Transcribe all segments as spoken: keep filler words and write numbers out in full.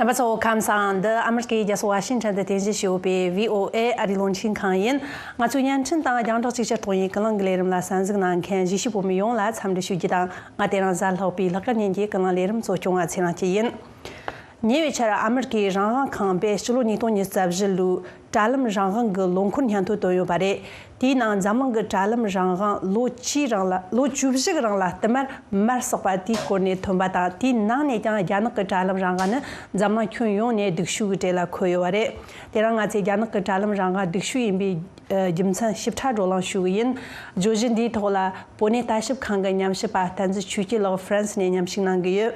རྣམ་པ་ཚོ་ཁམས་བཟང་། འདི་ཨ་མི་རི་ཀའི་རྒྱལ་ས་ཝ་ཤིང་ཊོན་དུ་རྟེན་གཞི་བྱས་ཡོད་པའི་བྷི་ཨོ་ཨེ་ཨ་རིའི་རླུང་འཕྲིན་ཁང་ཡིན། ང་ཚོའི་བརྙན་འཕྲིན་དང་རྒྱང་བསྒྲགས་ཅིག་ཅར་གཏོང་ཡིན་ཀུན་གླེང་གི་ལས་རིམ་ལ་གསན་གཟིགས་གནང་མཁན་གཞིས་བྱེས་བོད་མི་ཡོངས་ལ་འཚམས་འདྲི་ཞུ་རྒྱུ་དང་། ང་དེ་རིང་གཟའ་ལྷག་པའི་ལྷག་དཀར་ཉིན་གྱི་ཀུན་གླེང་ལས་རིམ་གཙོ་སྐྱོང་བ་ཚེ་རིང་སྐྱིད་ཡིན། ཉེ་བའི་ཆར་ཨ་མི་རི་ཀའི་རང་དབང་ཁང་པས་སྤྱི་ལོ་ཉིས་སྟོང་ཉི་ཤུ་རྩ་བཞི་ལོའི་དྲ་ལམ་རང་དབང་གི་ལོ་འཁོར་སྙན་ཐོ་བཏོན་ཡོད་པ་རེད། དེའི་ནང་འཛམ་གླིང་གི་དྲ་ལམ་རང་དབང་ལོ་བཅུའི་རིང་ལ་ལོ་བཅུ་བཞི་གི་རིང་ལ་བསྟུད་མར་མར་ཟགས་པ་དེའི་སྐོར་ནས་ཐོན་པ་དང་། དེའི་ནང་ནས་ཀྱང་རྒྱ་ནག་གི་དྲ་ལམ་རང་དབང་ནི་འཛམ་གླིང་ཁྱོན་ཡོངས་ནས་སྡུག་ཤོས་ཀྱི་གྲས་ལ་འཁོད་ཡོད་པ་རེད། དེ་རིང་ང་ཚོས་རྒྱ་ནག་གི་དྲ་ལམ་རང་དབང་སྡུག་ཤོས་ཡིན་པའི་ཨ་རྒྱུ་མཚན་ཞིབ་ཕྲ་བགྲོ་གླེང་ཞུ་གི་ཡིན། བརྗོད་གཞི་འདིའི་ཐོག་ལ་བོད་གནས་ལྟ་ཞིབ་ཁང་གི་ཉམས་ཞིབ་པ་བསྟན་འཛིན་ཆོས་སྐྱིད་ལགས་ཧྥ་རན་སི་ནས་མཉམ་ཞུགས་གནང་གི་ཡོད།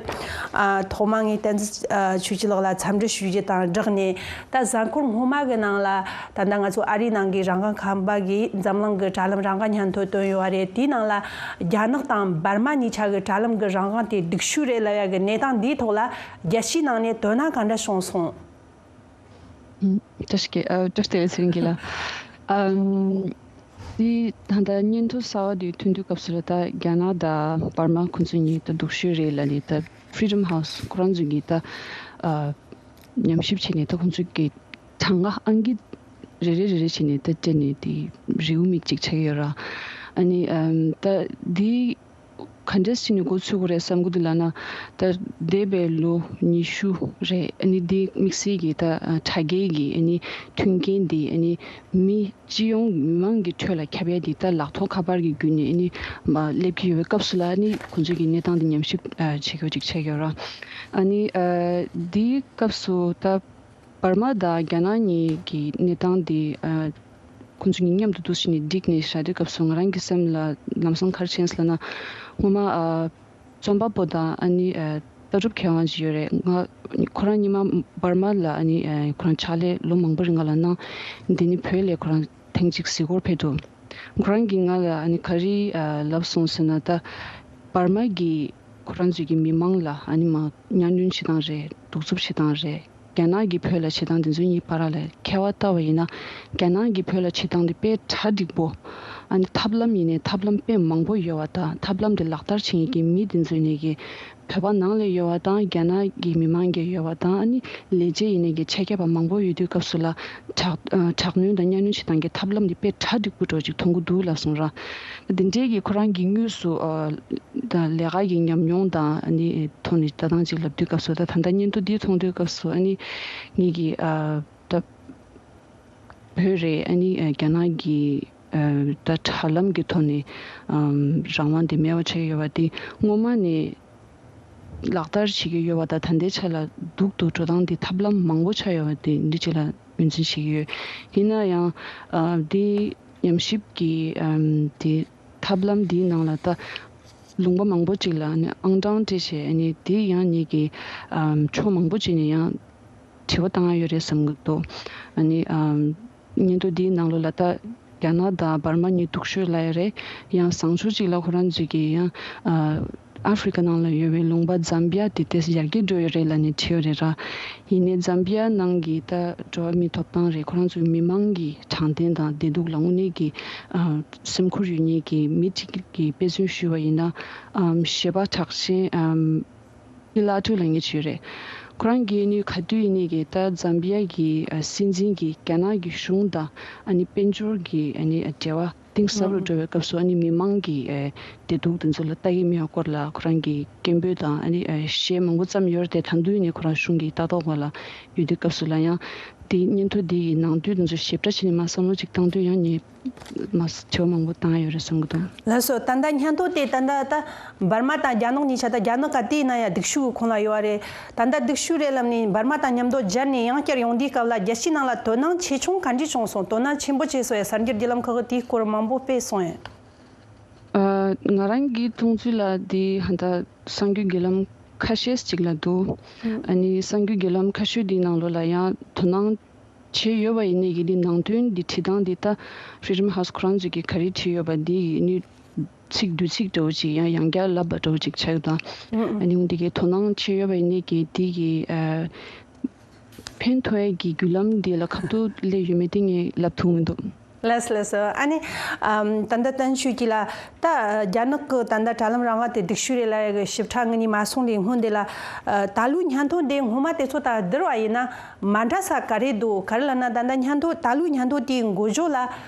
ཨ་ཐོག་མ་ངས་བསྟན་འཛིན་ཨ་ཆོས་སྐྱིད་ལགས་ལ་འཚམས་འདྲི་ཞུ་རྒྱུ་དང་སྦྲགས་ནས། ད་གཟའ་འཁོར་སྔོན་མ་གི་ནང་ལ་ད་ལྟ་ང་ཚོ་ཨ་རིའི་ནང་གི་རང་དབང་ཁང་པ་གིས་འཛམ་གླིང་གི་དྲ་ལམ་རང་དབང་སྙན་ཐོ་བཏོན་ཡོད་པ་རེད། དེའི་ནང་ལ་རྒྱ་ནག་དང་འབར་མ་གཉིས་ཆ་གི་དྲ་ལམ་གི་རང་དབང་དེ་སྡུག་ཤོས་རེད་ལབ་ཡ་གི་གནས་སྟངས་འདིའི་ཐོག་ལ་རྒྱལ་སྤྱིའི་ནང་ནས་དོ་སྣང་ག་འདྲ་བྱུང་སོང་། ཨུམ། བཀྲ་ཤིས་བདེ་ལེགས། ཨ་བཀྲ་ཤིས་བདེ་ལེགས་ཚེ་རིང་སྐྱིད་ལགས། ཨམ། དེ་ད་ལྟ་སྙན་ཐོ་གསར་པ་དེ་ཐོན་དུས་སྐབས་སུ་ལ་ད་རྒྱ་ནག་དང་འབར་མ་ཁོང་ཚོ་གཉིས་ད་སྡུག་ཤོས་རེད་ལབ་ནས། ད་Freedom House ཁོ་རང་ཚོ་གིས་ད་ཨ་ཉམས་ཞིབ་བྱས་ནས་ད་ཁོང་ཚོ་གི་གྲངས་ཀ་ཨང་ཀི་རེ་རེ་རེ་རེ་བྱས་ནས་ད་སྤྲད་ནས་དེ་རེའུ་མིག་ཅིག་ཆགས་ཡོད་ར། ཨ་ནི་ཨམ་ད་དེ་ག་འདྲས་བྱས་ནས་འགོ་ཚུགས་དགོས་རེད་བསམ་གི་འདུག་ལབ་ན། ད་འདས་པའི་ལོ་ཉི་ཤུ་རེད། ཨ་ནི་འདི་དམིགས་བསལ་གྱི་ད་ཨ་དྲ་རྒྱའི་གི་ཨ་ནི་མཐུན་རྐྱེན་འདི་ཨ་ནི་མི་སྤྱི་ཡོངས་མི་མང་གི་ཁྲོད་ལ་ཁྱབ་ཡ་འདི་ད་ལག་ཐོག་ཁ་པར་གྱི་བརྒྱུད་ནས་ཨ་ནི་མ་སླེབས་ཀྱི་ཡོད་པའི་སྐབས་སུ་ལ། ཨ་ནི་ཁོང་ཚོས་ཀྱི་གནས་སྟངས་འདི་ཉམས་ཞིབ་ཨ་བྱེད་རྒྱུ་ཅིག་ཆགས་ཡོད་ར། ཨ་ནི་ཨ་འདིའི་སྐབས་སུ་ད་འབར་མ་དང་རྒྱ་ནག་གཉིས་ཀྱི་གནས་སྟངས་འདི་ཨ་ཁོང་ཚོ་གཉིས་མཉམ་དུ་འདུག་སེ་ནས་བསྒྲིགས་ནས་བཞག་དུས་སྐབས་སུ། ང་རང་གི་སེམས་ལ་ལམ་སང་ག་རེ་བྱུང་སོང་ལབ་ན། སྔོན་མ་ཨ་རྩོམ་པ་པོ་དང་ཨ་ནི་ཨ་ལྟ་གྲུབ་མཁས་དབང་ཅིག་ཡོད་རེད། ང་ཁོ་རང་ཉི་མ་འབར་མ་ལ་ཨ་ནི་ཨ་ཁོ་རང་ཕྱག་ལས་ལོ་མང་པོ་རིང་ལ་གནང་། དེ་ནས་བོད་ལ་ཁོ་རང་ཐེངས་གཅིག་གཟིགས་སྐོར་ཕེབས་འདུག་ཁོ་རང་གིས་ང་ལ་ཨ་ནི་ག་རེ་ཨ་ལབ་སོང་ཟེར་ན། ད་འབར་མ་གི་ཁོ་རང་ཚོའི་གི་མི་མང་ལ་ཨ་ནི་མ་གཉའ་གནོན་བྱེད་སྟངས་རེད། གདུག་རྩུབ་བྱེད་སྟངས་རེད། རྒྱ་ནག་གི་བོད་ལ་བྱེད་སྟངས་དེ་ཚོའི་གཉིས་བར་ལ་ཁྱད་པར་བལྟ་བ་ཡིན་ན། རྒྱ་ནག་གི་བོད་ལ་བྱེད་སྟངས་དེ་དཔེ་གྲ་འགྲིག་པོ། ཨ་ནི་ཐབས་ལམ་ཡིན་ནའི་ཐབས་ལམ་དཔེ་མང་པོ་ཡོད་པ་དང་། ཐབས་ལམ་དེ་ལག་བསྟར་བྱེད་མཁན་གྱི་མི་དེ་ཚོ་ཡིན་ནའི་གི་བོད་པ་ནང་ལ་ཡོད་པ་དང་། རྒྱ་ནག་གི་མི་མང་གི་ཡོད་པ་དང་། ཨ་ནི་ལས་བྱེད་ཡིན་ནའི་གི་ཆ་ཁྱབ་པ་མང་པོ་ཡོད་དུས་སྐབས་སུ་ལ་དྲག་ཨ་དྲག་གནོན་དང་གཉའ་གནོན་བྱེད་སྟངས་ཀྱི་ཐབས་ལམ་དེ་དཔེ་གྲ་འགྲིག་པོ་འདྲ་ཅིག་མཐོང་གི་འདུག་ལབ་སོང་ར། དེ་འདྲའི་གི་ཁོ་རང་གིས་དངོས་སུ་ཨ་ད་ལས་ཀ་གི་ཉམས་མྱོང་དང་ཨ་ནི་ཐོག་ནས་ལྟ་སྟངས་ཅིག་ལབ་དུས་སྐབས་སུ། ད་ད་ལྟ་སྙན་ཐོ་འདི་མཐོང་དུས་སྐབས་སུ་ཨ་ནི་ངེད་ཀྱི་ཨ་ད་བོད་རེད། ཨ་ནི་ཨ་རྒྱ་ནག་གི་ཨ་ད་དྲ་ལམ་གྱི་ཐོག་ནས་ཨམ་རང་དབང་དེ་མེད་པ་ཆགས་ཡོད་པ་དེ་སྔོན་མ་ནས་ལག་བསྟར་བྱེད་ཀྱི་ཡོད་པ་དང་། ད་ལྟའི་ཆ་ལ་སྡུག་ཏུ་འགྲོ་སྟངས་དེ་ཐབས་ལམ་མང་པོ་ཆགས་ཡོད་པ་དེ་འདི་ཅིག་ལ་ངོས་འཛིན་བྱེད་ཀྱི་ཡོད། ཡིན་ན་ཡང་ཨ་འདི་ཉམས་ཞིབ་ཀྱི་ཨམ་དེ་ཐབས་ལམ་འདིའི་ནང་ལ་ད་ལུང་པ་མང་པོ་ཅིག་ལ་ཨ་ནི་ཨང་གྲངས་སྤྲད་བྱས། ཨ་ནི་དེ་ཡང་ངེད་ཀྱི་ཨམ་ཕྱོགས་མང་པོ་ཅིག་ནས་ཡང་དྲི་བ་བཏང་ཡ་ཡོད་རེད་བསམ་གྱི་འདུག་ཨ་ནི་ཨམ་སྙན་ཐོ་འདིའི་ནང་ལོགས་ལ་ད་རྒྱ་ནག་དང་འབར་མ་གཉིས་སྡུག་ཤོས་ལབ་ཡ་རེད། ཡང་བཟང་ཕྱོགས་ཅིག་ལ་ཁོ་རང་ཚོས་ཀྱི་ཡང་ཨ་ཨ་ཧྥི་རི་ཀ་ནང་ལ་ཡོད་པའི་ལུང་པ་ཛམ་བི་ཡ་དེ་ཏོག་ཙམ་ཡར་རྒྱས་འགྲོ་ཡོད་རེད་ལབ་ནས་བྲིས་ཡོད་རེད་ར། ཡིན་ནའི་ཛམ་བི་ཡ་ནང་གི་ད་འགྲོ་བ་མིའི་ཐོབ་ཐང་རེད། ཁོ་རང་ཚོའི་མི་མང་གི་དྲང་བདེན་དང་བདེ་སྡུག་ལ་དངོས་གནས་ཀྱི་ཨ་སེམས་ཁུར་ཡོད་མཁན་གྱི་མི་གཅིག་གིས་དཔེ་མཚོན་ཞུས་པ་ཡིན་ན། ཨམ་གཞས་པ་གྲགས་ཅན་ཨམ་ཨི་ལ་ཀྲུའུ་ལབ་མཁན་ཅིག་ཡོད་རེད། ཁོ་རང་གིས་ནི་ག་དུས་ཡིན་ནའི་གི་ད་ཛམ་བི་ཡ་གི་ཨ་སྲིད་འཛིན་གྱིས་རྒྱ་ནག་གི་གཞུང་དང་ཨ་ནི་དཔལ་འབྱོར་གྱི་ཨ་ནི་འབྲེལ་བ་གཏིང་ཟབ་རུ་འགྲོ་བའི་སྐབས་སུ། ཨ་ནི་མི་མང་གི་ཨ་བདེ་སྡུག་དེ་ཚོ་ལ་ལྟ་གི་མེད་པའི་སྐོར་ལ་ཁོ་རང་གིས་སྐད་འབོད་དང་ཨ་ནི་ཨ་གཞས་མང་པོ་བརྩམས་ཡོད་རེད་དེ། ད་དུང་ནི་ཁོ་རང་གཞུང་གི་ལྟ་རྟོག་སྐོར་ལ་ཡོད་དུས་སྐབས་སུ་ལ་ཡང་། དེ་སྙན་ཐོ་འདི་ཡི་ནང་དོན་དེ་ཚོ་ཞིབ་ཕྲ་བྱས་ནས་མར་བསམ་བློ་ཅིག་བཏང་དུས་ཡང་ངས་མར་དྲི་བ་མང་པོ་བཏང་ཡ་ཡོད་རེད་བསམ་གྱི་འདུག་ལགས་སོ། ད་ལྟ་སྙན་ཐོ་དེ་ད་ལྟ་ད་འབར་མ་དང་རྒྱ་ནག་གཉིས་ཆ། ད་རྒྱ་ནག་ག་དུས་ཡིན་ན་ཡང་སྡུག་ཤོས་ཀྱི་ཁོངས་ལ་ཡོད་པ་རེད། ད་ལྟ་སྡུག་ཤོས་རེད་ལབ་ནས་འབར་མ་དང་མཉམ་དུ་སྦྱར་ནས་ཡང་བསྐྱར་ཡོང་དུས་སྐབས་ལ་རྒྱལ་སྤྱིའི་ནང་ལ་དོ་སྣང་ཆེ་ཆུང་ག་འདྲས་བྱུང་སོང་། དོ་སྣང་ཆེན་པོ་བྱས་སོང་ཡ། གསར་འགྱུར་བརྒྱུད་ལམ་ཁག་གིས་དེའི་སྐོར་མང་པོ་སྤེལ་སོང་ཡ། ཨ་ང་རང་གི་མཐོང་ཚུལ་ལ་འདི་ཧ་ད་གསར་འགྱུར་བརྒྱུད་ལམ་ཁ་ཤས་ཅིག་ལ་འདུག་ཨ་ནི་གསར་འགྱུར་བརྒྱུད་ལམ་ཁ་ཤས་འདིའི་ནང་ལོགས་ལ་ཡང་དོ་སྣང་བྱས་ཡོད་པ་ཡིན་ནའི་གི་འདི་ནང་དོན་འདི་བྲིས་སྟངས་འདི་ད་Freedom House ཁོ་རང་ཚོས་ཀྱི་ག་རེ་བྲིས་ཡོད་པ་འདི་ཡི་ནི་ཚིག་བསྡུས་ཚིག་འདྲ་བོ་ཅིག་ཡང་ཡང་བསྐྱར་ལབ་པ་འདྲ་བོ་ཅིག་ཆགས་ཡོད་དང་། ཨ་ནི་འོ་འདི་གའི་དོ་སྣང་བྱས་ཡོད་པ་ཡིན་ནའི་གི་འདི་གི་ཨ་ཕན་ཐོགས་ཡས་ཀྱི་བརྒྱུད་ལམ་འདི་ལ་ག་ཐུག་སླེབས་ཡོད་མེད་དེ་ངས་ལབ་ཐུབ་མི་འདུག་ལགས་སོ་ལགས་སོ། ཨ་ནི་ཨམ། ད་ལྟ་བསྟན་ཆོས་སྐྱིད་ལགས། ད་རྒྱ་ནག་གི་ད་ལྟ་དྲ་ལམ་རང་དབང་དེ་སྡུག་ཤོས་རེད་ལབ་ཡ་གི་ཞིབ་ཕྲ་ངོས་ནས་མ་གསུངས་པའི་སྔོན་དེ་ལ། ཨ། ད་ལོའི་སྙན་ཐོ་འདི་སྔོན་མ་དེ་ཚོ་དང་བསྡུར་བ་ཡིན་ན་མ་འདྲ་ས་ག་རེ་འདུག་ག་རེ་ལབ་ན། ད་ལྟ་སྙན་ཐོ། ད་ལོའི་སྙན་ཐོ་དེའི་འགོ་བརྗོད་ལ་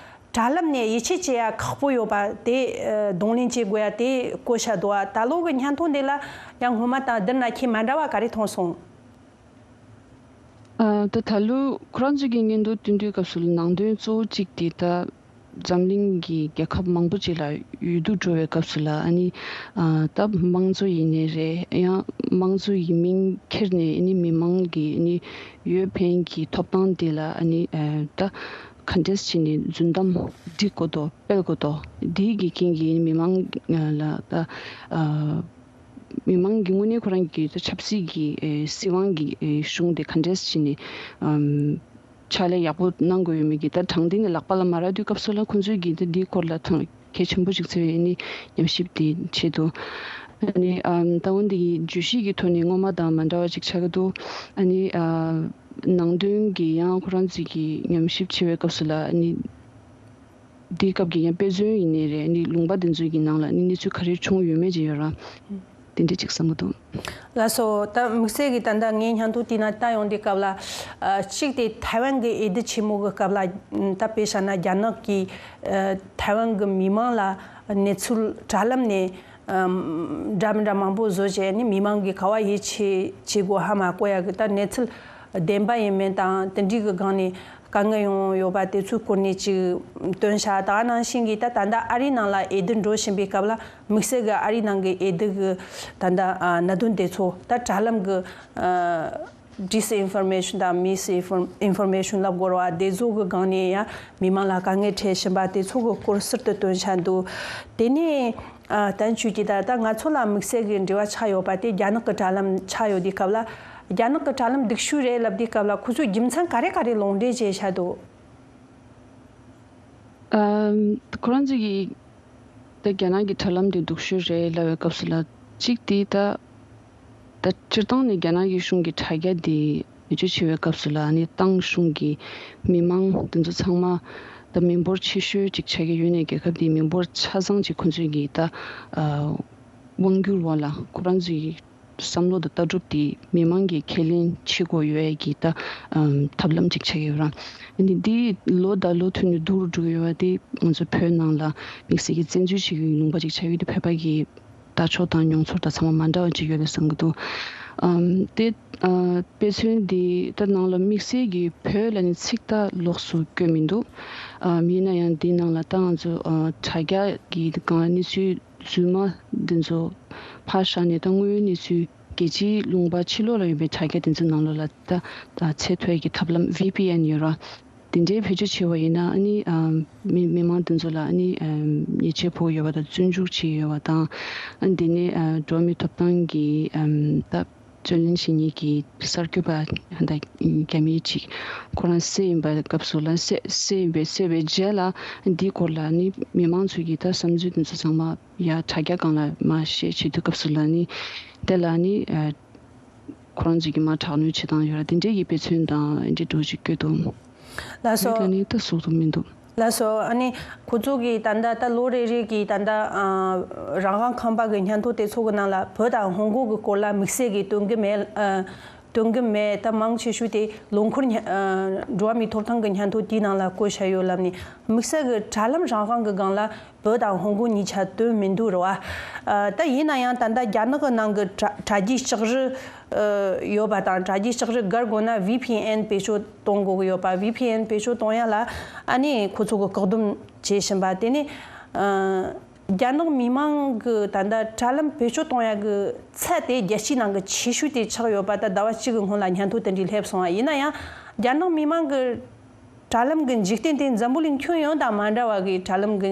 དྲ་ལམ་ནས་ཡིད་ཆེས་བྱེད་ཡ་ཁག་པོ་ཡོད་པ་དེ། ཨ། གདོང་ལེན་བྱེད་དགོས་ཡ་དེ་བཀོད་བཞག་འདུག་ཨ། ད་ལོ་གི་སྙན་ཐོ་འདི་ལ་ཡང་སྔོན་མ་དང་བསྡུར་ན་ཁྱེད་མ་འདྲ་བ་ག་རེ་མཐོང་སོང་། ཨ། ད་ད་ལོ་ཁོ་རང་ཚོ་གི་སྙན་ཐོ་བཏོན་དུས་སྐབས་སུ་ལ་ནང་དོན་གཙོ་བོ་གཅིག་དེ་ད་འཛམ་གླིང་གི་རྒྱལ་ཁབ་མང་པོ་ཅིག་ལ་འོས་བསྡུ་འགྲོ་བའི་སྐབས་སུ་ལ། ཨ་ནི་ཨ། ད་དམངས་གཙོ་ཡིན་ནའི་རེད། ཡང་དམངས་གཙོ་ཡིན་མིན་ཁྱེར་ནས། ཨ་ནི་མི་མང་གི་ཨ་ནི་འོས་འཕེན་གྱི་ཐོབ་ཐང་དེ་ལ། ཨ་ནི་ཨ། ད་ག་འདྲས་བྱས་ནས་རྫུན་གཏམ་སྒྲིག་དགོས་དོ་སྤེལ་དགོས་དོ། དེའི་གི་རྐྱེན་གྱིས་མི་མང་ལ་ད་ཨ། མི་མང་གི་དངོས་གནས་ཁོ་རང་གི་ཆབ་སྲིད་ཀྱི་ཨེ། སྲིད་དབང་གི་ཨེ། གཞུང་དེ་ག་འདྲས་བྱས་ནས་ཨམ། ཕྱག་ལས་ཡག་པོ་གནང་དགོས་ཡོད་མེད་ཀྱི་ད་དྲང་བདེན་ནི་ལག་པ་ལ་མ་རག་དུས་སྐབས་སུ་ལ་ཁོང་ཚོས་ཀྱིས་ད་འདིའི་སྐོར་ལ་ཐང་གལ་ཆེན་པོ་ཞིག་བརྩི་བའི་ཨ་ནི་ཉམས་ཞིབ་དེ་བྱེད་དོ། ཨ་ནི་ཨམ། ད་འོན་ཏེ་གི་བརྗོད་གཞི་གི་ཐོག་ནས་སྔོན་མ་དང་མ་འདྲ་བ་ཅིག་ཆགས་ཀྱི་འདུག་ཨ་ནི་ཨ། ནང་དོན་གྱི་ཡང་ཁོ་རང་ཚོས་ཀྱི་ཉམས་ཞིབ་བྱེད་པའི་སྐབས་སུ་ལ། ཨ་ནི་དེའི་སྐབས་ཀྱི་ཡང་དཔེ་མཚོན་ཡིན་ནའི་རེད། ཨ་ནི་ལུང་པ་དེ་ཚོའི་གི་ནང་ལ་ཨ་ནི་གནས་ཚུལ་ག་རེ་བྱུང་ཡོད་མེད་ཅིག་ཡོད་ར། དེ་འདྲས་ཅིག་བསམ་གི་འདུག་ལགས་སོ། ད་དམིགས་བསལ་གྱི་ད་ལྟ་ངའི་སྙན་ཐོ་དེ་ན་ལྟ་ཡོང་དུས་སྐབས་ལ། ཨ། གཅིག་དེ་ཐའེ་ཝན་གྱི་འོས་བསྡུ་ཆེན་མོ་གི་སྐབས་ལ། ད་དཔེ་བཞག་ན་རྒྱ་ནག་གིས་ཨ། ཐའེ་ཝན་གྱི་མི་མང་ལ་གནས་ཚུལ་དྲ་ལམ་ནས་ཨམ། འདྲ་མི་འདྲ་མང་པོ་བཟོ་བྱས་ནས་མི་མང་གིས་ག་བ་ཡིད་ཆེས་བྱེད་དགོས་ཧ་མ་གོ་ཡ་གི་ད་གནས་ཚུལ་བདེན་པ་ཡིན་མིན་དང་། དེ་འདྲའི་གི་སྒང་ནས་དཀའ་ངལ་ཡོང་ཡོད་པ་དེ་ཚོའི་སྐོར་ནས་ཅིག་བཏོན་ཤག་ད་ག་ནང་བཞིན་གྱི་ད་ད་ལྟ་ཨ་རིའི་ནང་ལ་འོས་བསྡུ་འགྲོ་བཞིན་པའི་སྐབས་ལ་དམིགས་བསལ་གྱི་ཨ་རིའི་ནང་གི་འོས་བསྡུ་གི་ད་ལྟ་ཨ། གནད་དོན་དེ་ཚོ་ད་དྲ་ལམ་གི་ཨ། ཌིསི་ཨིན་ཕོར་མེ་ཤོན་དང་མིས་ཨིན་ཕོར་མེ་ཤོན་ལབ་དགོས་རེད་བ། དེ་ཚོ་གི་སྒང་ནས་ཡང་མི་མང་ལ་དཀའ་ངལ་འཕྲད་བཞིན་པ་དེ་ཚོ་གི་སྐོར་ཟུར་དུ་བཏོན་བཞག་འདུག་དེ་ནས་ཨ། བསྟན་ཆོས་ཀྱིས་ད་ལྟ་ང་ཚོ་ལ་དམིགས་བསལ་གྱི་འབྲེལ་བ་ཆགས་ཡོད་པ་དེ་རྒྱ་ནག་གི་དྲ་ལམ་ཆགས་ཡོད་དུས་སྐབས་ལ། རྒྱ་ནག་གི་དྲ་ལམ་སྡུག་ཤོས་རེད་ལབ་དུས་སྐབས་ལ་ཁོ་ཚོས་རྒྱུ་མཚན་ག་རེ་ག་རེ་ལུང་འདྲེན་བྱས་བཞག་འདུག་ཨམ། ཁོ་རང་ཚོ་གིས་ད་རྒྱ་ནག་གི་དྲ་ལམ་དེ་སྡུག་ཤོས་རེད་ལབ་པའི་སྐབས་སུ་ལ། གཅིག་དེ་ད་ད་སྤྱིར་བཏང་ནས་རྒྱ་ནག་གི་གཞུང་གི་དྲ་རྒྱ་དེ་བེད་སྤྱོད་བྱེད་པའི་སྐབས་སུ་ལ་ནི་ཏང་གཞུང་གི་མི་མང་དེ་ཚོ་ཚང་མ་ད་མི་འབོར་ཆེ་ཤོས་ཅིག་ཆགས་ཀྱི་ཡོད་ནས། རྒྱལ་ཁབ་དེའི་མི་འབོར་ཆ་ཚང་ཅིག་ཁོ་ཚོས་ཀྱི་ད་ཨ། དབང་སྒྱུར་འོག་ལ་ཁོ་རང་ཚོའི་བསམ་བློ་དང་ལྟ་གྲུབ་དེ་མི་མང་གིས་ཁས་ལེན་བྱེད་དགོས་ཡོད་ཀྱི་ད་ཨམ། ཐབས་ལམ་ཅིག་ཆགས་ཀྱི་ཡོད་ར། ཨ་ནི་འདི་ལོ་དང་ལོ་མཐུད་ནས་སྡུག་རུ་འགྲོ་གི་ཡོད་པ་དེ་ང་ཚོ་བོད་ནང་ལ་དམིགས་བསལ་གྱི་བཙན་འཛུལ་བྱེད་ཀྱི་ལུང་པ་ཅིག་ཆགས་ཡོད་དེ། བོད་པ་གི་དར་ལྕོག་དང་མྱོང་ཚོར་དང་ཚང་མ་མ་འདྲ་བ་ཅིག་ཡོད་པའི་བསམ་གྱི་འདུག་ཨམ། དེ་ཨ། དཔེ་མཚོན་འདི་ད་ནང་ལ་དམིགས་བསལ་གྱི་བོད་ལ་ནི་ཚིག་ད་ལོགས་སུ་བཀོད་མི་འདུག་ཨམ། ཡིན་ན་ཡང་འདི་ནང་ལ་ད་ང་ཚོ་ཨ། དྲ་རྒྱ་གི་སྒང་གནས་ཚུལ་རྫུན་མ་འདི་ཚོ་ཕར་བཞག་ནས་ད་དངོས་ཡོད་གནས་ཚུལ་རྒྱལ་སྤྱིའི་ལུང་པ་ཕྱི་ལོགས་ལ་ཡོད་པའི་དྲ་རྒྱ་དེ་ཚོའི་ནང་ལོགས་ལ་ད་ད་ཚད་མཐོ་ཡ་གི་ཐབས་ལམ་ཝི་པི་ཨེན་ཡོད་ར། དེ་འདྲའི་བེད་སྤྱོད་བྱས་པ་ཡིན་ན་ཨ་ནི་ཨམ། མི་མི་མང་དེ་ཚོ་ལ་ཨ་ནི་ཨམ། ཉེས་ཆད་ཕོག་ཡོད་པ་དང་། བཙོན་འཇུག་བྱས་ཡོད་པ་དང་། ཨ་ནི་དེ་ནས་ཨ། འགྲོ་བ་མིའི་ཐོབ་ཐང་གི་ཨམ། ད་རྩོད་ལེན་བྱེད་མཁན་གྱི་གསར་འགོད་པ་ད་རྒྱ་མི་ཅིག་ཁོ་རང་བསད་ཡིན་པའི་སྐབས་སུ་ལ། བསད་བསད་ཡིན་པའི་བསད་པའི་རྗེས་ལ་འདིའི་སྐོར་ལ་ནི་མི་མང་ཚོས་ཀྱི་ད་བསམ་ཚུལ་དེ་ཚོ་ཚང་མ་ཡ་དྲ་རྒྱ་སྒང་ལ་མར་བཤད་བྱེད་དུས་སྐབས་སུ་ལ་ནི་དེ་ལ་ནི་ཨ། ཁོ་རང་ཚོས་ཀྱི་མར་དྲག་གནོན་བྱེད་སྟངས་ཡོད་ར། དེ་འདྲའི་གི་དཔེ་མཚོན་དང་འདི་འདྲ་ཅིག་བཀོད་འདུག་ལགས་སོ། དེ་ལ་ནི་ད་ཟུར་དུ་མི་འདུག་ལགས་སོ། ཨ་ནི་ཁོ་ཚོ་གིས་ད་ལྟ་ད་ལོ་རེ་རེ་གི་ད་ལྟ་ཨ། རང་དབང་ཁང་པ་གི་སྙན་ཐོ་དེ་ཚོ་གི་ནང་ལ་བོད་དང་ཧོང་ཀོང་གི་སྐོར་ལ་དམིགས་བསལ་གྱི་སྟོན་གྱི་མེད། ཨ། སྟོན་གྱི་མེད། ད་མང་ཆེ་ཤོས་དེ་ལོ་འཁོར་སྙན་ཨ། འགྲོ་བ་མིའི་ཐོབ་ཐང་གི་སྙན་ཐོ་དེའི་ནང་ལ་བཀོད་བཞག་ཡོད་ལབ་ནས། དམིགས་བསལ་གྱི་དྲ་ལམ་རང་དབང་གི་སྒང་ལ་བོད་དང་ཧོང་ཀོང་གཉིས་ཆ་སྟོན་མི་འདུག་རེད་བ། ཨ། ད་ཡིན་ན་ཡང་ད་ལྟ་རྒྱ་ནག་གི་ནང་གི་དྲ་དྲ་རྒྱའི་ལྕགས་རི་ཨ། ཡོད་པ་དང་། དྲ་རྒྱའི་ལྕགས་རི་བཀར་དགོས་ན་ཝི་པི་ཨེན་བེད་སྤྱོད་གཏོང་དགོས་ཀྱི་ཡོད་པ། ཝི་པི་ཨེན་བེད་སྤྱོད་གཏོང་ཡ་ལ་ཨ་ནི་ཁོ་ཚོ་གི་བཀག་སྡོམ་བྱེད་བཞིན་པ་དེ་ནི་ཨ། རྒྱ་ནག་མི་མང་གི་ད་ལྟ་དྲ་ལམ་བེད་སྤྱོད་གཏོང་ཡ་གི་ཚད་དེ་རྒྱལ་སྤྱིའི་ནང་གི་ཆེ་ཤོས་དེ་ཆགས་ཡོད་པ་ད་ཟླ་བ་གཅིག་གི་སྔོན་ལ་སྙན་ཐོ་དེ་འདྲའི་སླེབས་སོང་བ། ཡིན་ན་ཡང་རྒྱ་ནག་མི་མང་གི་དྲ་ལམ་གྱི་འཇིག་རྟེན་དེ་འཛམ་བུ་གླིང་ཁྱོན་ཡོངས་དང་མ་འདྲ་བ་གི་དྲ་ལམ་གྱི་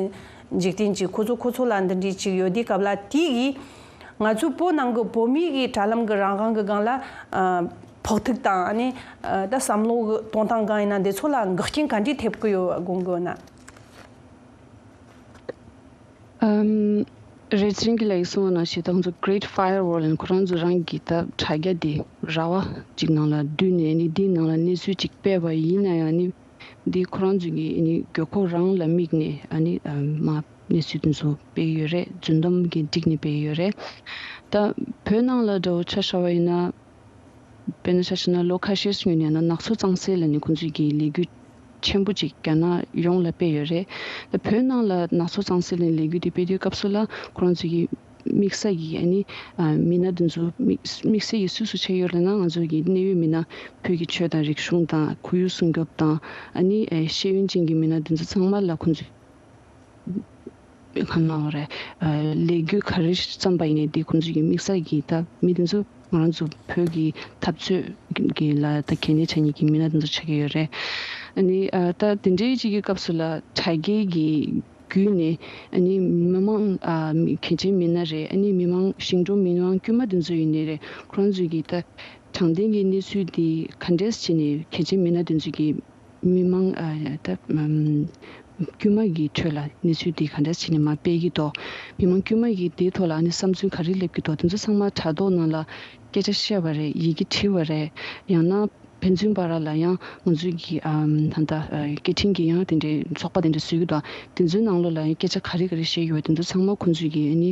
འཇིག་རྟེན་ཅིག་ཁོ་ཚོ་ཁོ་ཚོ་ལ་འདི་འདྲའི་ཅིག་ཡོད་དུས་སྐབས་ལ། དེ་གིས་ང་ཚོའི་བོད་ནང་གི་བོད་མིའི་གི་དྲ་ལམ་གྱི་རང་དབང་གི་སྒང་ལ་ཨ། ཕོག་ཐུག་དང་། ཨ་ནི་ཨ། ད་བསམ་བློ་གི་གཏོང་སྟངས་སྒང་ཡིན་ན་འདི་ཚོ་ལ་འགག་རྐྱེན་ག་འདྲས་ཐེབས་ཀྱི་ཡོད་དགོངས་ཀྱི་ཡོད་ན། ཨམ། རེད། ཚེ་རིང་སྐྱིད་ལགས་ཀྱིས་གསུངས་པ་ནང་བཞིན་ད་ང་ཚོ་Great Firewall ཁོ་རང་ཚོ་རང་གི་ད་དྲ་རྒྱ་དེ་ར་བ་གཅིག་ནང་ལ་བསྡུས་ནས་ནི་དེའི་ནང་ལ་གནས་ཚུལ་གཅིག་སྤེལ་བ་ཡིན་ན་ཡང་ནི་ འདི་ཁོ་རང་ཚོ་གི་ཨ་ནི་དགོས་མཁོ་རང་ལ་དམིགས་ནས་ཨ་ནི་ཨ་མ་གནས་ཚུལ་དེ་ཚོ་སྤེལ་ཡོད་རེད། རྫུན་གཏམ་གྱི་བསྒྲིགས་ནས་སྤེལ་ཡོད་རེད། ད་བོད་ནང་ལ་འདྲ་བོ་ཆ་བཞག་པ་ཡིན་ན། དཔེར་ན་ཆ་བཞག་ན་ལོ་ཁ་ཤས་སྔོན་ནས་ན་ནག་ཚོ་གཙང་སེལ་ལ་ནི་ཁོང་ཚོས་ཀྱི་ལས་འགུལ་ཆེན་པོ་ཅིག་རྒྱ་ནག་ཡོངས་ལ་སྤེལ་ཡོད་རེད། ད་བོད་ནང་ལ་ནག་ཚོ་གཙང་སེལ་ལ་ནི་ལས་འགུལ་དེ་སྤེལ་དུས་སྐབས་སུ་ལ་ཁོ་རང་ཚོས་ཀྱི་དམིགས་བསལ་གྱི་ཨ་ནི་ཨ་མི་སྣ་དེ་ཚོ་དམིགས་དམིགས་བསལ་གྱི་སུ་སུ་བྱས་ཡོད་ལབ་ན། ང་ཚོ་གི་གནད་ཡོད་མི་སྣ་བོད་ཀྱི་ཆོས་དང་རིག་གཞུང་དང་ཁོར་ཡུག་སྲུང་སྐྱོབ་དང་ཨ་ནི་ཨ་ཤེས་ཡོན་ཅན་གྱི་མི་སྣ་དེ་ཚོ་ཚང་མ་ལ་ཁོང་ཚོས་གང་ལབ་དགོས་རེད། ཨ་ལས་འགུལ་ག་རེ་བརྩམས་པ་ཡིན་ནའི་དེ་ཁོང་ཚོས་ཀྱི་དམིགས་བསལ་གྱི་ད་མི་དེ་ཚོ་ང་རང་ཚོ་བོད་ཀྱི་འཐབ་རྩོད་ཀྱི་ལ་ད་གལ་གནད་ཆགས་མཁན་གྱི་མི་སྣ་དེ་ཚོ་ཆགས་ཀྱི་ཡོད་རེད། ཨ་ནི་ཨ་ད་དེ་འདྲའི་ཅིག་གི་སྐབས་སུ་ལ་དྲ་རྒྱའི་གི་བརྒྱུད་ནས་ཨ་ནི་མི་མང་ཨ་མི་གལ་ཆེན་མི་སྣ་རེད། ཨ་ནི་མི་མང་ཞིང་འབྲོག་མི་མང་དཀྱུས་མ་དེ་ཚོ་ཡིན་ནའི་རེད། ཁོ་རང་ཚོས་ཀྱི་ད་དྲང་བདེན་གྱི་གནས་ཚུལ་དེ་ག་འདྲས་བྱས་ནས་གལ་ཆེན་མི་སྣ་དེ་ཚོས་ཀྱི་མི་མང་ཨ་ད་ཨམ་དཀྱུས་མ་གི་ཁྲོད་ལ་གནས་ཚུལ་དེ་ག་འདྲ་བྱས་ནས་མར་སྤེལ་གྱི་འདུག་མི་མང་དཀྱུས་མ་གིས་དེའི་ཐོག་ལ་ཨ་ནི་བསམ་ཚུལ་ག་རེ་སླེབས་ཀྱི་འདུག་དེ་ཚོ་ཚང་མ་དྲ་ཐོག་ནང་ལ་སྐད་ཆ་བཤད་པ་རེད། ཡི་གེ་བྲིས་པ་རེད། ཡང་ན་ཕན་ཚུན་བར་ལ་ཡང་ང་ཚོའི་གི་ཨམ་ད་ལྟ་ཨ་སྐད་འཕྲིན་གྱི་ཡང་དེ་འདྲའི་ཚོགས་པ་དེ་འདྲ་བཟོས་ཀྱི་འདུག་དེ་ཚོའི་ནང་ལོགས་ལ་ཡང་སྐད་ཆ་ག་རེ་ག་རེ་བཤད་ཀྱི་ཡོད། དེ་ཚོ་ཚང་མ་ཁོང་ཚོས་ཀྱི་ཨ་ནི་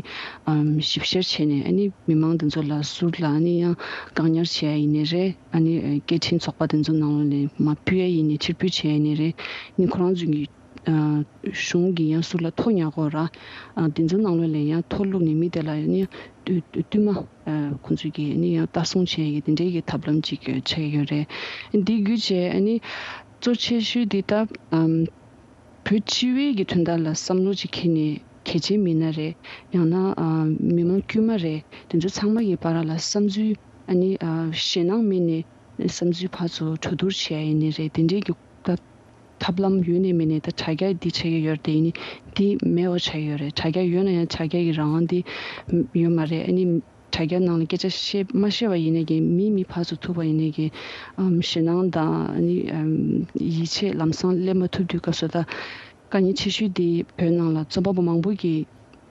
ཨམ་ཞིབ་བཤེར་བྱས་ནས་ཨ་ནི་མི་མང་དེ་ཚོ་ལ་ཟུར་ལ་ཨ་ནི་ཡང་བཀག་ཉར་བྱས་ཡིན་ནའི་རེད། ཨ་ནི་སྐད་འཕྲིན་ཚོགས་པ་དེ་ཚོ་ནང་ལོགས་ནས་མར་ཕུད་ཡ་ཡིན་ནའི་ཕྱིར་འབུད་བྱས་ཡིན་ནའི་རེད། ཨ་ནི་ཁོ་རང་ཚོ་གི་ཨ་གཞུང་གི་ཡང་ཟུར་ལ་ཐོ་ཉར་དགོས་ར། ཨ་དེ་ཚོ་ནང་ལོགས་ལ་ཡང་ཐོ་བླུགས་ནས་མི་དེ་ལ་ཨ་ནི་བསྟུད་བསྟུད་མ་ཨ་ཁོང་ཚོ་གི་ཨ་ནི་ཡང་ལྟ་སྲུང་བྱས་ཡ་གི་དེ་འདྲའི་གི་ཐབས་ལམ་ཅིག་ཆགས་ཡོད་རེད། འདི་བརྒྱུད་བྱས་ཨ་ནི་གཙོ་ཆེ་ཤོས་འདི་ད་ཨམ་བོད་སྤྱི་བའི་གི་དོན་དག་ལ་བསམ་བློ་ཅིག་འཁྱེར་ནས་གལ་ཆེན་མི་སྣ་རེད། ཡང་ན་ཨ་མི་མང་དཀྱུས་མ་རེད། དེ་ཚོ་ཚང་མ་གི་བར་ལ་བསམ་ཚུལ་ཨ་ནི་ཨ་ཞེད་སྣང་མེད་ནས་བསམ་ཚུལ་ཕར་ཚུར་གྲོས་བསྡུར་བྱས་ཡིན་ནའི་རེད། དེ་འདྲའི་གི་ད་ཐབས་ལམ་ཡོད་ནའི་མེད་ནའི་ད་དྲ་རྒྱ་འདི་ཆགས་ཀྱི་ཡོད་རེད་དེ། ཡིན་ནའི་འདི་མེད་པ་ཆགས་ཡོད་རེད། དྲ་རྒྱ་ཡོད་ན་ཡང་དྲ་རྒྱ་གི་རང་དབང་འདི་ཡོད་མ་རེད། ཨ་ནི་དྲ་རྒྱ་ནང་ལ་སྐད་ཆ་བཤད་མ་ཤེས་པ་ཡིན་ནའི་གི་མི་མི་ཕར་ཚུར་ཐུག་པ་ཡིན་ནའི་གི་ཨམ་ཞེད་སྣང་དང་ཨ་ནི་ཨམ་ཡིད་ཆེས་ལམ་སང་སླེབས་མ་ཐུབ་དུས་སྐབས་སུ་ད་དཀའ་ངལ་ཆེ་ཤོས་དེ་བོད་ནང་ལ་རྩོམ་པ་པོ་མང་པོ་གིས་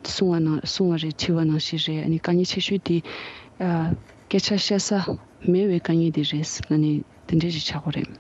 གསུང་བ་ནང་གསུང་བ་རེད། དྲི་བ་ནང་བཞིན་རེད། ཨ་ནི་དཀའ་ངལ་ཆེ་ཤོས་དེ་ཨ་སྐད་ཆ་བཤད་ས་མེད་པའི་དཀའ་ངལ་དེ་རེད། ཨ་ནི་དེ་འདྲ་ཞིག་ཆགས་ཀྱི་རེད།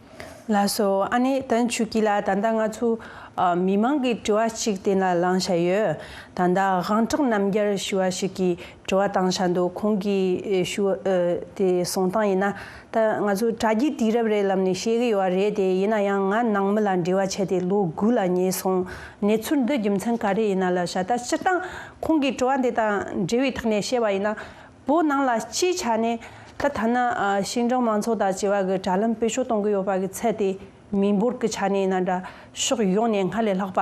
ལགས་སོ། ཨ་ནི་ད་ཆུ་སྐྱིད་ལགས། ད་ལྟ་ང་ཚོ་ཨ་མི་མང་གི་དྲི་བ་གཅིག་དེ་ན་ལངས་བཞག་ཡོད། ད་ལྟ་དབང་གྲགས་རྣམ་རྒྱལ་ཞུ་བ་ཞིག་གིས་དྲི་བ་བཏང་བཞག་འདུག་ཁོང་གིས་ཨེ་ཞུ་ཨེ་དེ་གསུང་སྟངས་ཡིན་ན། ད་ང་ཚོ་དྲ་རྒྱའི་དུས་རབས་རེད་ལབ་ནས་བཤད་གི་ཡོད་རེད་དེ། ཡིན་ན་ཡང་ང་ནང་མི་ལ་འབྲེལ་བ་བྱས་ཏེ་ལོ་དགུ་ལ་ཉེ་སོང་། གནས་ཚུལ་འདི་རྒྱུ་མཚན་ག་རེ་ཡིན་ན་ལབ་བྱས། ད་སྤྱིར་བཏང་ཁོང་གི་དྲི་བ་འདི་དང་འབྲེལ་བའི་ཐོག་ནས་བཤད་པ་ཡིན་ན། བོད་ནང་ལ་སྤྱིའི་ཆ་ནས་ད་ཐ་ན་ཨ་ཤིང་འབྲོག་མང་ཚོགས་དང་བཅས་པ་གི་དྲ་ལམ་བེད་སྤྱོད་གཏོང་གི་ཡོད་པ་གི་ཚད་དེ་མི་འབོར་གི་ཆ་ནས་ཡིན་ན་འདྲ། ཕྱོགས་ཡོངས་ནས་སྔར་ལས་ལྷག་པ་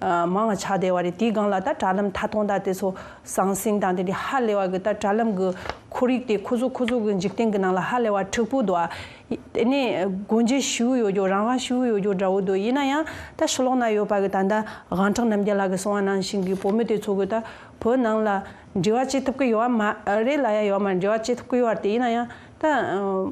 ཨ་མང་བ་ཆགས་བསྡད་པ་རེད། དེའི་སྒང་ལ་ད་དྲ་ལམ་ཐད་གཏོང་ད་དེ་ཚོ་ཟང་ཟིང་དང་དེ་འདྲའི་ཧ་ལས་པ་གི་ད་དྲ་ལམ་གི་ཁོར་ཡུག་དེ་ཁོ་ཚོ་ཁོ་ཚོ་གི་འཇིག་རྟེན་གི་ནང་ལ་ཧ་ལས་པ་འཁྲུག་པོ་འདུག་ཨ། དེ་ནས་སྒོ་འབྱེད་ཞུ་གི་ཡོད་རྒྱུ་རང་དབང་ཞུ་གི་ཡོད་རྒྱུ་འདྲ་བོ་འདུག་ཡིན་ན་ཡང་ད་ཕྱི་ལོགས་ན་ཡོད་པ་གི་ད་ལྟ་དབང་གྲགས་རྣམ་རྒྱལ་ལགས་གི་གསུང་བ་ནང་བཞིན་གི་བོད་མི་དེ་ཚོ་གི་ད་བོད་ནང་ལ་འབྲེལ་བ་བྱེད་ཐུབ་ཀྱི་ཡོད་པ་མ་རེད་ལབ་ཡ་ཡོད་མ་རེད། འབྲེལ་བ་བྱེད་ཐུབ་ཀྱི་ཡོད་པ་རེད་དེ། ཡིན་ན་ཡང་ད་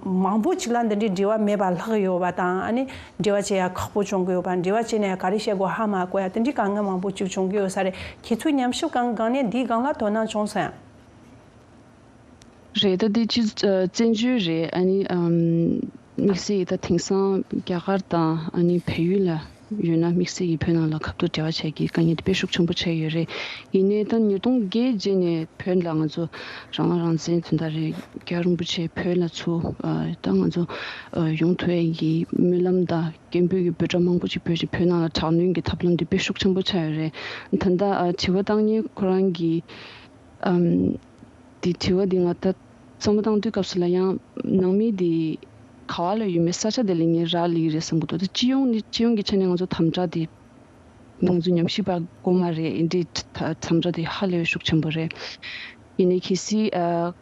མང་པོ་ཅིག་ལ་འདི་འདྲའི་འབྲེལ་བ་མེད་པ་ལྷག་ཡོད་པ་དང་། ཨ་ནི་འབྲེལ་བ་བྱེད་ཡ་ཁག་པོ་བྱུང་གི་ཡོད་པ། འབྲེལ་བ་བྱས་ན་ཡང་ག་རེ་བཤད་དགོས་ཧ་མ་གོ་ཡ་དེ་འདྲའི་དཀའ་ངལ་མང་པོ་ཅིག་བྱུང་གི་ཡོད་ས་རེད། ཁྱེད་ཚོའི་ཉམས་ཞིབ་གང་སྒང་ནས་འདིའི་སྒང་ལ་དོ་སྣང་བྱུང་སོང་ཡ། རེད། ད་འདི་སྤྱི་ཨ་བཙན་བྱོལ་རེད། ཨ་ནི་ཨམ་དམིགས་བསལ་ཡིན་ད་དེང་སང་རྒྱ་གར་དང་ཨ་ནི་བལ་ཡུལ་ལ་ཡོད་ན་དམིགས་བསལ་གྱི་བོད་ནང་ལ་ཁ་ཐུག་འབྲེལ་བ་བྱས་ཀྱི་དཀའ་ངལ་དེ་དཔེ་ཤུགས་ཆེན་པོ་ཆགས་ཡོད་རེད། ཡིན་ནའི་ད་ཉིས་སྟོང་བརྒྱད་རྗེས་ནས་བོད་ལ་ང་ཚོ་རང་དབང་རང་བཙན་དོན་དག་རེད། རྒྱལ་བ་རིན་པོ་ཆེ་བོད་ལ་ཚུར་ཨ་ད་ང་ཚོ་ཨ་ཡོང་ཐུབ་ཡ་གི་སྨོན་ལམ་དང་སྐད་འབོད་ཀྱི་འབོད་སྒྲ་མང་པོ་ཅིག་བོད་ཀྱི་བོད་ནང་ལ་དྲག་གནོན་གྱི་ཐབས་ལམ་དེ་དཔེ་ཤུགས་ཆེན་པོ་ཆགས་ཡོད་རེད། ད་ལྟ་ཨ་དྲི་བ་བཏང་མཁན་ཁོ་རང་གིས་ཨམ། དེ་དྲི་བ་འདི་ང་ད་རྩོམ་པ་བཏང་དུས་སྐབས་སུ་ལ་ཡང་ནང་མི་འདི་ག་བ་ལ་ཡོད་མེད་ས་ཆ་དེ་ལ་ངས་རག་ལས་ཀྱི་རེད་བསམ་གྱི་འདུག་ད་སྤྱི་ཡོངས་ནི་སྤྱི་ཡོངས་ཀྱི་ཆ་ནས་ང་ཚོ་དམ་དྲག་དེ་ང་ཚོ་ཉམས་ཞིབ་པ་དགོས་མ་རེད། འདི་དམ་དྲག་དེ་ཧ་ལས་པའི་ཤུགས་ཆེན་པོ་རེད། ཡིན་ནའི་གལ་སྲིད་ཨ་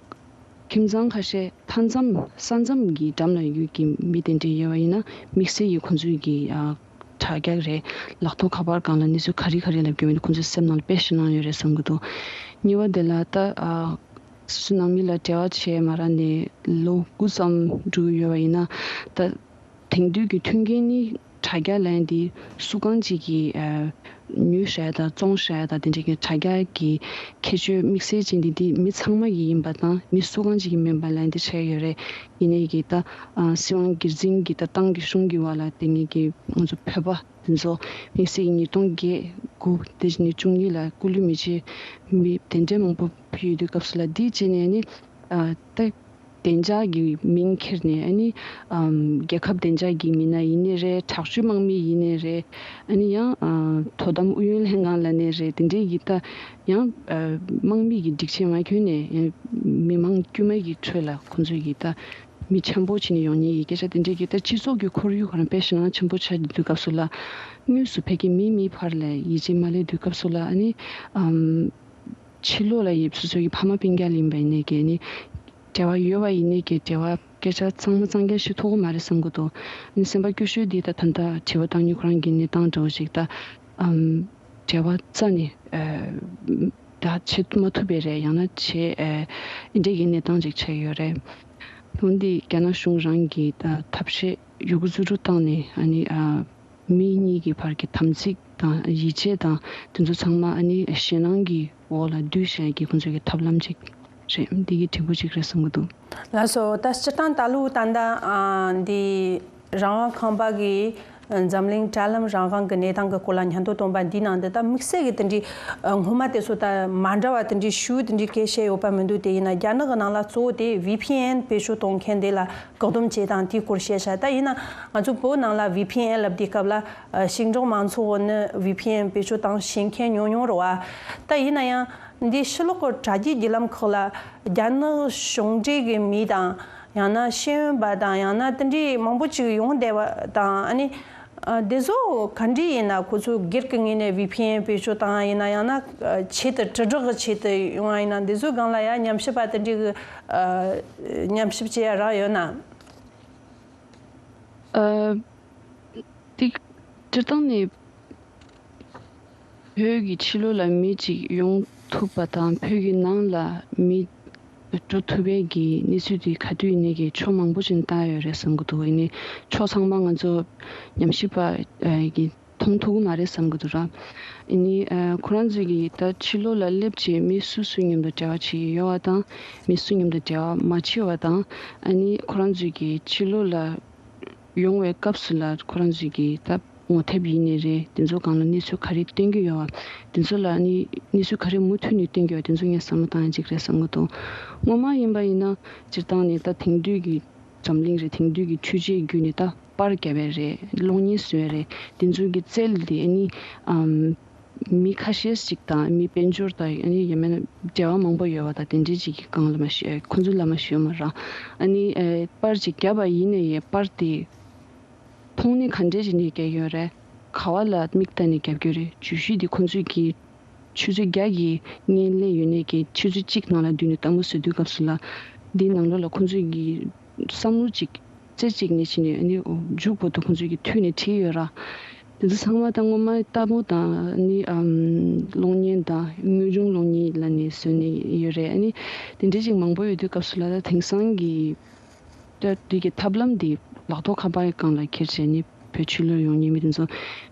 ཁྱིམ་ཚང་ཁ་ཤས་མཐའ་མཚམས་ས་མཚམས་ཀྱི་འགྲམ་ལ་ཡོད་ཀྱི་མི་དེ་འདྲ་ཡོད་པ་ཡིན་ན་དམིགས་བསལ་གྱི་ཁོང་ཚོས་ཀྱི་ཨ་དྲ་རྒྱ་རེད། ལག་ཐོག་ཁ་པར་སྒང་ལ་གནས་ཚུལ་ག་རེ་ག་རེ་ལབ་ཀྱི་ཡོད་མེད་ཁོང་ཚོའི་སེམས་ནང་ལ་དཔེ་ཞེད་སྣང་ཡོད་རེད་བསམ་གྱི་འདུག་གཉིས་པ་དེ་ལ་ད་ཨ་སོ་སོའི་ནང་མི་ལ་འབྲེལ་བ་བྱས་མ་རག་ནས་ལོ་དགུ་ཙམ་འགྲོ་གི་ཡོད་པ་ཡིན་ན། ད་དེང་དུས་ཀྱི་མཐུན་རྐྱེན་ནི་དྲ་ དྲ་རྒྱ་ལབ་ཡ་འདི་སུ་གང་ཅིག་གིས་ཨ་ཉོས་བཞག་ཡ་དང་བཙོངས་བཞག་ཡ་དང་དེ་འདྲའི་གི་དྲ་རྒྱ་གི་ཁྱད་ཆོས་དམིགས་བསལ་ཅན་འདི་འདི་མི་ཚང་མ་གི་ཡིན་པ་དང་མི་སུ་གང་ཅིག་གི་མིན་པ་ལབ་ཡ་འདི་བྱས་ཡོད་རེད། ཡིན་ནའི་གི་ད་ཨ་སྲིད་དབང་སྒེར་འཛིན་གི་ད་ཏང་གི་གཞུང་གི་བར་ལ་དེ་ངེད་ཀྱི་ང་ཚོ་བོད་པ་དེ་ཚོ་དམིགས་བསལ་གྱི་ཉིས་སྟོང་བརྒྱད་དགུ་དེ་བཞིན་ནི་བཅུ་གཉིས་ལ་སྐུ་ལུས་མེ་མཆོད་མི་དེ་འདྲའི་མང་པོ་ཕུལ་ཡོད་དུས་སྐབས་སུ་ལ་འདི་བྱས་ནས་ནི་ཨ་ད་བདེ་འཇགས་ཀྱི་མིང་ཁྱེར་ནས་ཨ་ནི་ཨམ་རྒྱལ་ཁབ་བདེ་འཇགས་ཀྱི་མི་སྣ་ཡིན་ནའི་རེད། དྲག་སྤྱོད་དམག་མི་ཡིན་ནའི་རེད། ཨ་ནི་ཡང་ཨ་དོ་དམ་ཨུ་ཡོན་ལྷན་ཁང་ལབ་ནའི་རེད། དེ་འདྲའི་གི་ད་ཡང་ཨ་དམག་མི་གི་སྒྲིག་ཆས་མ་གྱོན་ནས་ཡང་མི་མང་དཀྱུས་མ་གི་ཁྲོད་ལ་ཁོང་ཚོས་གི་ད་མི་ཆེན་པོ་བྱས་ནས་ཡོང་མཁན་གྱི་སྐད་ཆ་དེ་འདྲའི་གི་ད་སྤྱི་ཚོགས་ཀྱི་ཁོར་ཡུག་ཁོ་རང་དཔེ་ཞེད་སྣང་ཆེན་པོ་ཆགས་ཀྱི་དུས་སྐབས་སུ་ལ་དངོས་སུ་ཕ་གི་མི་མི་བར་ལ་ཡིད་ཆེས་མ་སླེབས་དུས་སྐབས་སུ་ལ་ཨ་ནི་ཨམ། ཕྱི་ལོགས་ལ་ཡིབ་སོ་སོ་ཡི་ཕ་མ་སྤུན་ཀྱག་ལ་ཡིན་པ་ཡིན་ནའི་གི་ནི་འབྲེལ་བ་ཡོད་པ་ཡིན་ནའི་གི་འབྲེལ་བ་སྐད་ཆ་གཙང་མ་གཙང་རྐྱང་ཞིག་ཐོགས་ཀྱི་མ་རེད་བསམ་གྱི་འདུག་ཨ་ནི་སེམས་པ་སྐྱོ་ཤོས་འདི་ད་ད་ལྟ་དྲི་བ་བཏང་མཁན་ཁོ་རང་གི་གནས་སྟངས་འདྲ་བོ་ཞིག་ད་ཨམ་འབྲེལ་བ་རྩ་ནས་ཨ་ད་བྱེད་མ་ཐུབ་པ་རེད། ཡང་ན་བྱེད་ཨ་འདི་འདྲའི་གི་གནས་སྟངས་ཅིག་ཆགས་ཡོད་རེད། འོན་ཏེ་རྒྱ་ནག་གཞུང་རང་གི་ད་ཐབས་ཤེས་ཡོད་རྒུ་ཚུལ་ཁྲིམས་བཏང་ནས་ཨ་ནི་ཨ། མི་གཉིས་ཀྱི་བར་གྱི་དམ་ཚིག་དང་ཡིད་ཆེས་དང་དེ་ཚོ་ཚང་མ་ཨ་ནི་ཞེད་སྣང་གི་འོག་ལ་བསྡུས་བཞག་གི་ཁོང་ཚོའི་གི་ཐབས་ལམ་ཅིག་རེད། འདི་གི་འབྲས་བུ་ཅིག་རེད་བསམ་གྱི་འདུག་ལགས་སོ། ད་སྤྱིར་བཏང་ད་ལོ་ད་ལྟ་ཨ་འདི་རང་དབང་ཁང་པ་གི་འཛམ་གླིང་དྲ་ལམ་རང་དབང་གི་གནས་སྟངས་ཀྱི་སྐོར་ལ་སྙན་ཐོ་བཏོན་པ་འདི་ནང་དུ་ད་དམིགས་བསལ་གྱི་དེ་འདྲའི་སྔོན་མ་དེ་ཚོ་ད་མ་འདྲ་བ་དེ་འདྲའི་ཤུགས་དེ་འདྲའི་སྐད་བཤད་ཡོད་པ་མི་འདུག་དེ་ཡིན་ན་རྒྱ་ནག་གི་ནང་ལ་གཙོ་བོ་དེ་ཝི་ཕི་ཨེན་བེད་སྤྱོད་གཏོང་མཁན་དེ་ལ་བཀག་སྡོམ་བྱས་དང་དེའི་སྐོར་བཤད་ཤག་ད་ཡིན་ན་ང་ཚོ་བོད་ནང་ལ་ཝི་ཕི་ཨེན་ལབ་དུས་སྐབས་ལ་ཨ་ཞིང་འབྲོག་མང་ཚོགས་ནི་ཝི་ཕི་ཨེན་བེད་སྤྱོད་བཏང་ཤེས་མཁན་ཉུང་ཉུང་རེད་བ། ད་ཡིན་ན་ཡང་འདི་ཕྱི་ལོགས་ཀྱི་དྲ་རྒྱའི་བརྒྱུད་ལམ་ཁག་ལ་རྒྱ་ནག་གཞུང་འབྲེལ་གྱི་མི་དང་ཡང་ན་ཤེས་ཡོན་པ་དང་ཡང་ན་དེ་འདྲའི་མང་པོ་ཅིག་ཡོང་བསྡད་པ་དང་ཨ་ནི་ཨ་འདི་ཚོ་ག་འདྲ་ཡིན་ན་ཁོ་ཚོ་སྒེར་གྱི་ངོས་ནས་ཝི་ཕི་ཨེན་བེད་སྤྱོད་བཏང་ཡིན་ན་ཡང་ན་ཨ་ཆེད་དུ་དྲིལ་བསྒྲགས་ཀྱི་ཆེད་དུ་ཡོང་བ་ཡིན་ན་འདི་ཚོའི་སྒང་ལ་ཡང་ཉམས་ཞིབ་པ་དེ་འདྲའི་གི་ཨ་ཉམས་ཞིབ་བྱེད་ཡ་རག་ཡོད་ན། ཨ་དེ་སྤྱིར་བཏང་ནས་བོད་ཀྱི་ཕྱི་ལོགས་ལ་མི་གཅིག་ཡོང་ཐུབ་པ་དང་བོད་ཀྱི་ནང་ལ་མི་འགྲོ་ཐུབ་པའི་གི་གནས་ཚུལ་དེ་ག་དུས་ཡིན་ནའི་གི་ཕྱོགས་མང་པོ་ཅིག་ནས་བལྟ་ཡོད་རེད་བསམ་གྱི་འདུག་ཡིན་ནའི་ཕྱོགས་ཚང་མ་ང་ཚོ་ཉམས་ཞིབ་པ་གི་མཐོང་ཐུབ་ཀྱི་མ་རེད་བསམ་གྱི་འདུག་ར། ཡིན་ནའི་ཁོ་རང་ཚོས་གི་ད་ཕྱི་ལོགས་ལ་སླེབས་བྱས་མི་སུ་སུ་མཉམ་དུ་འབྲེལ་བ་བྱེད་ཀྱི་ཡོད་པ་དང་མི་སུ་མཉམ་དུ་འབྲེལ་བ་མ་བྱེད་པ་དང་ཨ་ནི་ཁོ་རང་ཚོས་གི་ཕྱི་ལོགས་ལ་ཡོང་བའི་སྐབས་སུ་ལ་ཁོ་རང་ཚོས་ཀྱི་ད་ངོ་དེབ་ཡིན་ནའི་རེད། དེ་ཚོ་སྒང་ལ་གནས་ཚུལ་ག་རེ་སྟོན་གྱི་ཡོད་པ། དེ་ཚོ་ལ་ནི་གནས་ཚུལ་ག་རེ་མུ་མཐུད་ནས་སྟོན་གྱི་ཡོད་པ་དེ་ཚོ་ངས་བསམ་བློ་བཏང་ཡ་གཅིག་རེད་བསམ་གྱི་འདུག་སྔོན་མ་ཡིན་པ་ཡིན་ན་སྤྱིར་བཏང་ནས་ད་དེང་དུས་ཀྱི་འཛམ་གླིང་རེད། དེང་དུས་ཀྱི་འཕྲུལ་ཆས་བརྒྱུད་ནས་ད་པར་བརྒྱབ་པ་རེད། གློག་བརྙན་བཟོས་པ་རེད། དེ་ཚོ་གི་རྩལ་དེ་ནི་ཨམ། མི་ཁ་ཤས་ཤིག་དང་མི་དཔལ་འབྱོར་དང་ཨ་ནི་ཡང་མིན་ན་འབྲེལ་བ་མང་པོ་ཡོད་པ་དང་དེ་འདྲའི་ཅིག་གི་སྒང་ལ་མ་ཤེས་ཁོ་ཚོ་ལ་མ་ཤེས་མ་ར་ཨ་ནི་ཨེ་པར་ཅིག་བརྒྱབ་པ་ཡིན་ནའི་པར་དེ་མཐོང་སྣེ་ག་འདྲས་ཅིག་ནས་བརྒྱབ་ཡོད་རེད། ག་བ་ལ་མིག་ལྟ་ནས་བརྒྱབ་ཀྱི་རེད། བརྗོད་གཞི་དེ་ཁོ་ཚོས་ཀྱི་ཆུ་ཚོད་བརྒྱ་གི་བརྙན་ལས་ཡོད་ནའི་ཀྱི་ཆུ་ཚོད་གཅིག་ནང་ལ་བསྡུས་ནས་ལྟད་མོ་བཟོ་དུས་སྐབས་སུ་ལ་འདིའི་ནང་ལོགས་ལ་ཁོ་ཚོས་ཀྱི་བསམ་བློ་ཅིག་རྩེ་གཅིག་ནས་ཕྱིན་ནས་ཨ་ནི་མཇུག་བར་དུ་ཁོང་ཚོས་ཀྱི་མཐུད་ནས་བྲིས་ཡོད་ར། དེ་ཚོ་ཚང་མ་ད་སྔོན་མ་ལྟད་མོ་དང་ཨ་ནི་ཨམ་གློག་བརྙན་དང་དངོས་བྱུང་གློག་བརྙན་ལ་ནས་བཟོས་ནས་ཡོད་རེད། ཨ་ནི་དེ་འདྲའི་ཅིག་མང་པོ་ཡོད་དུས་སྐབས་སུ་ལ་ད་དེང་སང་གི་ད་དེ་གི་ཐབས་ལམ་འདི་ལག་ཐོག་ཁ་པར་གྱི་སྒང་ལ་འཁྱེར་བྱས་ནས་བོད་ཕྱི་ལོགས་ཡོང་མཁན་མི་དེ་ཚོ་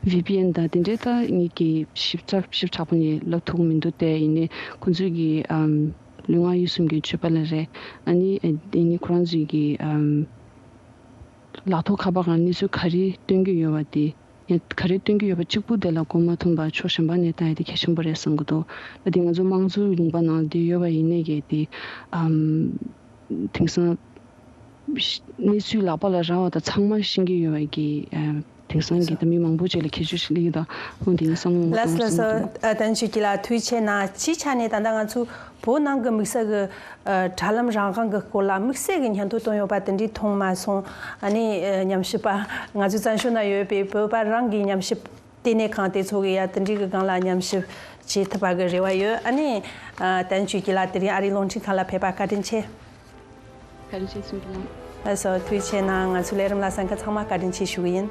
ཝི་པི་ཨེན་དང་དེ་འདྲའི་ད་ངེད་ཀྱི་ཞིབ་ཚགས་ཞིབ་ཚགས་པོ་ནས་ལབ་ཐུབ་ཀྱི་མི་འདུག་སྟེ། ཡིན་ནའི་ཁོང་ཚོས་ཀྱི་ཨམ་ལུས་ངག་ཡིད་གསུམ་གྱི་སྤྱོད་པ་ལ་རེད། ཨ་ནི་ཨ་དེ་ནི་ཁོ་རང་ཚོས་ཀྱི་ཨམ། ལག་ཐོག་ཁ་པར་སྒང་གནས་ཚུལ་ག་རེ་སྟོན་གྱི་ཡོད་པ་དེ། ཡང་ག་རེ་སྟོན་གྱི་ཡོད་པ་གཅིག་པུ་དེ་ལ་མགོ་མ་འཐོམས་པར་ཕྱོགས་གཞན་པ་ནས་ལྟ་ཡ་དེ་གལ་ཆེན་པོ་རེད་བསམ་གྱི་འདུག་ད་དེ་ང་ཚོ་དམངས་གཙོའི་ལུང་པ་ནང་དེ་ཡོད་པ་ཡིན་ནའི་གི་དེ་ཨམ་དེང་སང་གནས་ཚུལ་ལག་པ་ལ་རག་པ་དང་ཚང་མ་ཤེས་ཀྱི་ཡོད་པ་གི་ཨམ་དེང་སང་གི་ད་མི་མང་པོ་ཅིག་ལ་ཁྱད་ཆོས་ཤིག་སླེབས་ཀྱི་འདུག་ཁོང་དེ་ནི་བསམ་བློ་མ་ལགས་གཏོང་སོ། བསམ་གྱི་འདུག་ཨ་བསྟན་ཆོས་སྐྱིད་ལགས་ཐུགས་རྗེ་ཆེ་གནང་། སྤྱིའི་ཆ་ནས་ད་ལྟ་ང་ཚོ་བོད་ནང་གི་དམིགས་བསལ་གྱི་ཨ་དྲ་ལམ་རང་དབང་གི་སྐོར་ལ་དམིགས་བསལ་གྱི་སྙན་ཐོ་བཏོན་ཡོད་པ་དེ་འདྲའི་མཐོང་མ་སོང་། ཨ་ནི་ཨ་ཉམས་ཞིབ་པ་ང་ཚོའི་བཙན་བྱོལ་ན་ཡོད་པའི་བོད་པ་རང་གི་ཉམས་ཞིབ་ལྟེ་གནས་ཁང་དེ་ཚོ་གི་ཡ་དེ་འདྲའི་གི་སྒང་ལ་ཉམས་ཞིབ་བྱེད་ཐུབ་པ་གི་རེ་བ་ཡོད། ཨ་ནི་ཨ་བསྟན་ཆོས་སྐྱིད་ལགས་དེ་རིང་ཨ་རིའི་རླུང་འཕྲིན་ཁང་ལ་ཕེབས་པ་བཀའ་དྲིན་ཆེ། བཀའ་དྲིན་ཆེ་སུམ་ཅུ་ལགས། ལགས་སོ། ཐུགས་རྗེ་ཆེ་གནང་། ང་ཚོའི་ལས་རིམ་ལ་གསན་མཁན་ཚང་མ་བཀའ་དྲིན་ཆེ་ཞུ་གི་ཡིན།